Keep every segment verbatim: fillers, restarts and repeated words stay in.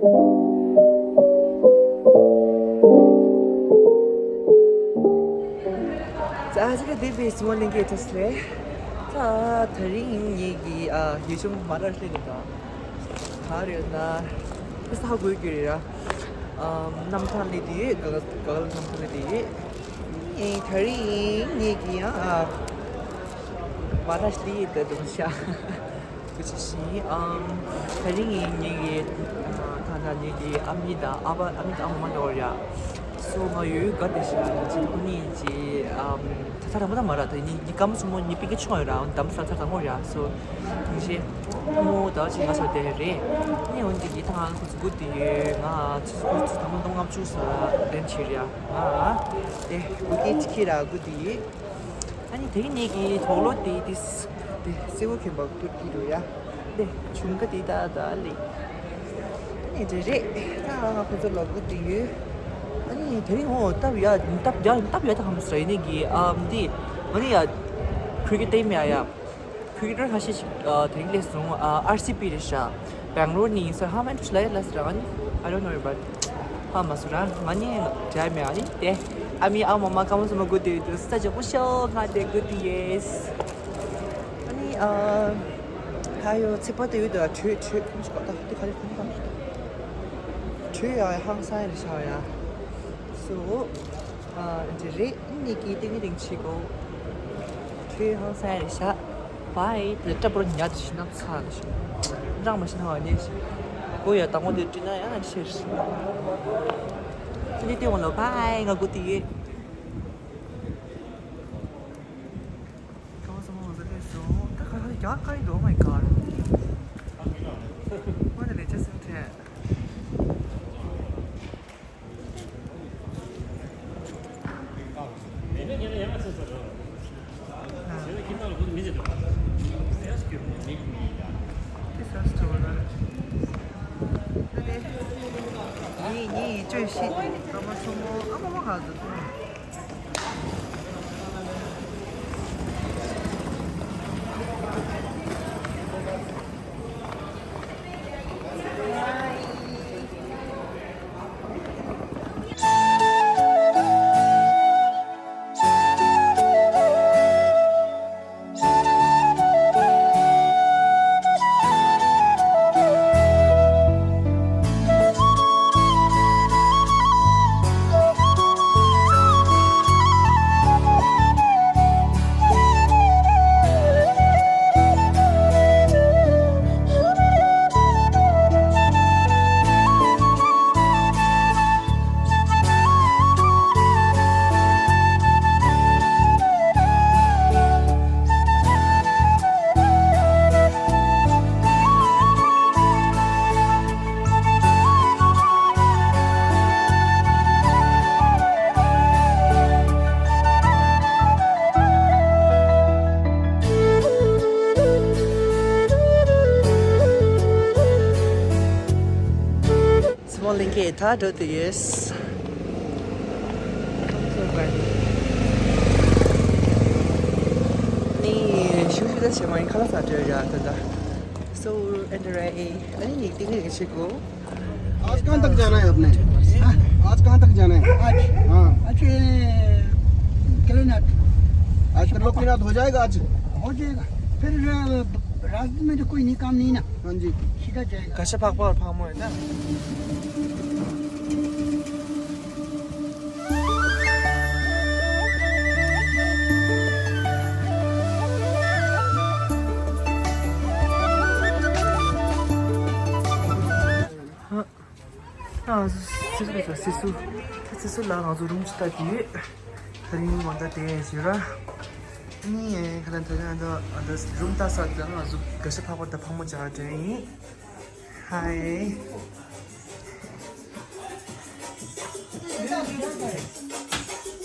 ད་ཅི་ག་དེ་བས་སི་མོ་ལིང་གི་ཐོས་ལེ། ད་དེ་རིང་ངེད་ཀྱི་ཨ་ཡུལ་ལྗོངས་མ་ར་ལྷེ་ནི་ད་ག་རེ་ན་ཨི་ས་ཧ་གོ་གི་རེད་ར། ཨམ་གནམ་ཐང་ལི་དེ་ག་ག་ག་ལ་གནམ་ཐང་ལི་དེ་ངེད་དེ་རིང་ངེད་ཀྱི་ཨ་མ་ར་ལྷེ་ད་དུང་ཤ། སྐུ་མཁྱེན་ཞིང་། ཨམ་དེ་རིང་ངེད་ཀྱི་ད་ད་ངེད་ཀྱི་ཨ་མི་དང་ཨ་ཕ། ཨ་མི་དང་ཨ་མ་མ་འདྲ་བ་ར། སོ་ང་ཡོད་ག་དེ་ཤ་ཅི་ཁོ་ནི་ཅི་ཨམ་ད་ད་ར་མ་ད་མ་ར་ད་ནི་ཉི་སྐམ་སོ་མོ་ཉི་པི་ཀེ་ཆུང་ཡོད་ར། འོན་དམ་ས་ཚ་ཚ་མོ་ར། སོ་ཉི་ཤེ་མོ་ད་ཅི་ང་ཚོ་དེ་རེད། ནི་འོན་ཏེ་ཡི་ད་ང་ཁོ་ཚོ་སྒུག་དེ་ཡོད། ང་ཚོ་སྒུག་ཚོ་ད་མ་སྟོང་ལྔ་བཅུ་ས་དེན་ཆེ་ར། ང་དེ་སྒུག་གི་ཅི་ཁི་ར་སྒུག་དེ་ཡོད། ཨ་ནི་དེ་ནས་ཀྱི་དོག་ལོ་དེ་དེ་དེ་སེ་བོ་ཁྱོན་པ་ཀུར་ཏི་རུ་ཡ། དེ་ཆུང་ཀ་དེ་ད་ད་ལེ། ཨ་ནི་དེ་རེད། ད་ཁོ་ཚོ་ལ་ཀུར་ཏི་ཡོད། ཨ་ནི་དེ་རིང་ཧོ་སྟབས་ཡ་སྟབས་ཡ་སྟབས་ཡ་ད་ཧམ་སྲ་ཡིན་ནི་གི་ཨམ་དེ་ང་ནི་ཡ་ཁུར་གི་ཏེ་མེ་ཡ། ཁུར་གི་ཏེ་ཧ་ཤི་ཨ་དེ་རིང་ལས་སོང་ཨ་ཨར་སི་པི་རེད་ཤག Bangalore ནས་ཡིན་ས། How much like last round? I don't know, but ཧ་མ་སུ་ར། ང་ནི་ཇ་མེ་ཨ་ནི་དེ་ཨ་མི་ཨ་མ་མ་ཀ་མ་སུ་མ་གུ་དེ་དུ་ས་ཇ་པུ་ཤོ་ང་དེ་གུ་དེ་ཡེས། ཨ་ནི་ཨ་ཧ་ཡོ་ཚེ་པ་དེ་ཡོད་དུ་ཆོས་ཆོས་ཁུམ་ཞིག་ག་ད་དེ་ག་རེ་ཁུམ་ག་ཆོས་ཡ་ཧང་སང་རེད་ཤག་ཡ། སོ་ཨ་འདི་རེད། ཨ་ནི་གི་ཏིང་རིང་ཆི་གོ་ཆོས་ཧང་སང་རེད་ཤག་བའི་དེ་ལྟ་བུར་ཉལ་ཞིག་ན་ཚ་ཞིག་རང་མ་ཤི་ན་བ་ཉལ་ཞིག་གོ་ཡ་དང་པོ་དེ་བྲིས་ན་ཡང་ཤེར་ཞིག་འདི་དེ་འོང་ལ་བའི་ང་གོ་དེ་ཡོད། གང་སོང་ངོ་ཟེར་དུས་སོང་ད་ག་ལ་རྒྱག་ག་ཡི་འདུག Oh my god. What a little something. སི་མོ་ལིང་གི་ད་འགྲོ་དུ་ཡོད། ནི་ཤུ་ཤུ་ད་བྱེད་མ་ཡིན་ཁ་ལག་ཟ་འདྲ་ཡ་ད་ད། So and right. ཨ་ནི་ནི་ཏིང་རིང་ཆེ་གོ། आज कहाँ तक जाना है आपने? हाँ? आज कहाँ तक जाना है? आज? हाँ। आज, ए, केदारनाथ। आज त्रिलोकीनाथ हो जाएगा आज? हो जाएगा। फिर, अ, रास्ते में तो कोई नहीं, काम नहीं ना। हाँ जी। सीधा जाएगा। कश्यप भागवत भागवत है ना? ཨ་སི་སུ་སི་སུ་སི་སུ་ལ་ང་ཚོ་རུམ་ཅིག་ལྟ་དུས་ད་རིང་ང་ད་དེ་ཞུ་ར་ནི་ཁ་ལ་ད་ང་ད་ང་ད་རུམ་ལྟ་ས་དེ་ང་ཚོ་ག་ཤ་ཕག་པ་ད་ཕག་མོ་ཅག་དྲན་ཡིན། ཧའི།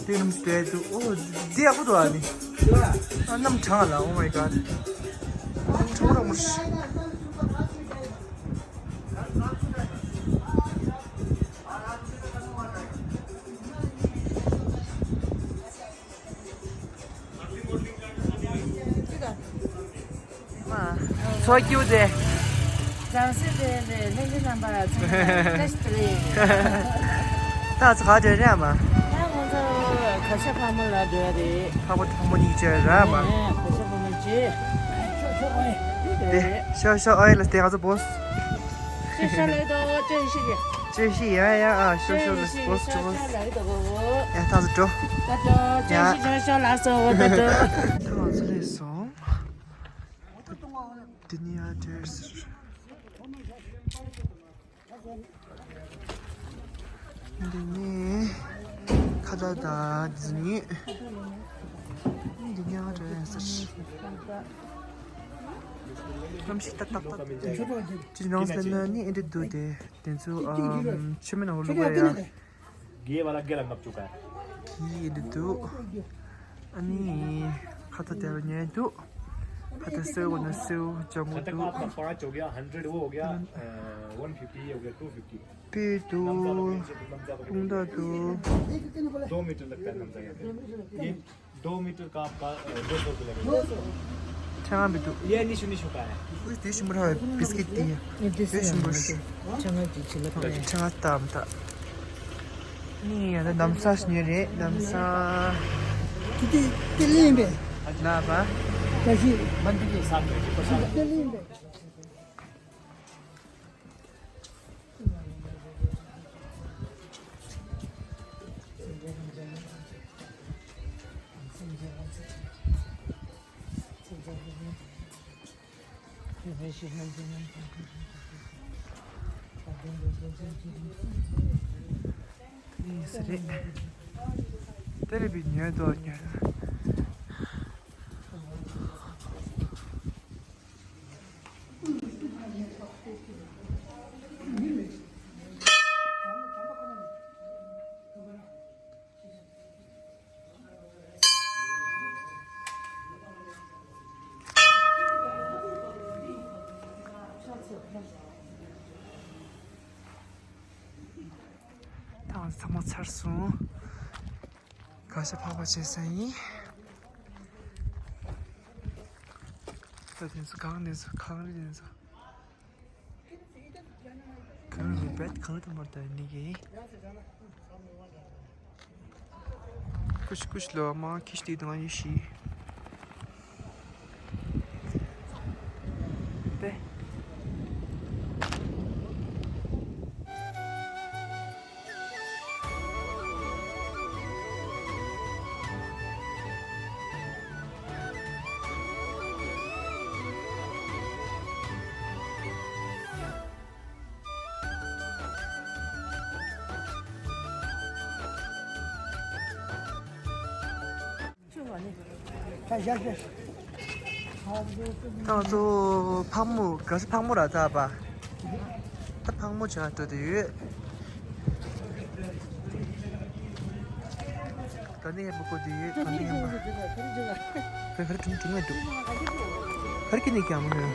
དེ་རུམ་ཅིག་ལྟ་དུས་ཨོ་འདི་ཡག་པོ་འདུག་ཨ་ནི་ཨ་གནམ་གྲང་ལ། Oh my god. གནམ་གྲང་ར་མོ་ཤི། So cute. རང་སེམས་དེ་ནས་ལྷན་རྒྱས་རྣམ་པ་ཚང་མ་བཀྲ་ཤིས་བདེ་ལེགས། ད་ཚོ་ག་འདྲ་རེད་མ། ད་ང་ཚོ་གར་ཞ་ཕག་མོ་ལ་འགྲོ་ཡ་རེད། ཕག་པ་ཕག་མོ་གཉིས་ཅེ་ར་མ། ཨ་གར་ཞ་ཕག་མོ་ཅེ། དེ་ཤོ་ཤོ་ཨོ་ཡ་ལ་དེ་ང་ཚོ་བོས། ཤོ་ཤོ་ལ་དོ་ཅེ་ཤི་ཡ། ཅེ་ཤི་ཡ་ཡ་ཨ་ཤོ་ཤོ་ལ་བོས་ཅེ་བོས། ཡ་ད་ཚོ་འགྲོ། ད་འགྲོ་ཅེ་ཤི་ཤོ་ཤོ་ལ་སོ་བོ་ད་འགྲོ། ད་ང་ཚོ་ལས་སོང་། དེ་ནི་ཡ་ཅེ་ཟེར། འདི་ནི་ཁ་བརྡ་དང་འདི་ནི་འདི་ནི་ཨ་འདྲ་ཡང་ཟེར། གནམ་གཤིས་ཏག་ཏག་ཏག་ཅི་རང་ཟེར་ན་ནི་ཨེ་འདྲ་འདུག་དེ་དེ་ཚོ་ཨམ་ཆུ་མིན་ནང་བླུགས་པ་ཡ། ये वाला गला मत चुका है। ཡིན་འདུག་ཨ་ནི་ཁ་ཐ་དེ་རུ་ཉལ་འདུག་ཁ་ཐ་སེའུ་ན་སེའུ་ལྗང་གུ་འདུག་ཁ་ཐ་ཁ་ཐ་པ་ཅོ་གི་ཧན་ཌེཌ वो हो गया, अ, वन फिफ्टी हो गया, टू फिफ्टी। པི་འདུག་ལུང་ད་འདུག दो मीटर लगता है नमजा यहाँ पे। ये दो मीटर का आपका, अ, दो सौ रुपये लगेगा। ཁྲ་ང་མི་འདུག ये निशु निशु का है। ཨུ་དེ་ཞིམ་པོ་ར་བའི་བིས་ཀིད་དེ། དེ་ཞིམ་པོ་རེད། ཁྲ་ང་གི་ཆི་ལ་ཁ་ཁྲ་ང་ཏམ་ད། ནི་ཡ་ད་ནམ་ས་ཉེ་རེད་ནམ་ས། དེ་དེ་དེ་ལེན་པས། ན་བ། ད་ཞི། མན་དི་གི་སང་རེད་ཅི་པ་སང་། དེ་ལེན་པས། ཡིན་ས་རེད། དེ་རེད་པའི་ཉོས་དོ་ཉོས། ད་ང་ཚོ་ཚང་མ་ཚར་སོང་། གར་ཞ་ཕག་པ་བྱེད་ས་ཡིན། ད་དེ་ཚོ་གང་དེ་ཚོ་གང་རེད་དེ་ཚོ། གང་རེད་བེད་གང་རེད་མར་ད་ནི་གི། ཀུཤ་ཀུཤ་ལོ་མ་ཁྱི་ཤི་དང་ཡི་ཤི། པེ། ད་ང་ཚོ་ཕག་མོ་ག་ས་ཕག་མོ་ར་ད་པ། ད་ཕག་མོ་ཆགས་འགྲོ་དུ་ཡོད། ད་ནི་ཧེ་པོ་ཀོ་དུ་ཡོད་ད་ནི་ཧེ་པོ། ཁ་ཁར་ཁྲུང་ཁྲུང་ང་འདུག་ཁར་ཀི་ནི་ཀྱང་མོ་ཡོད།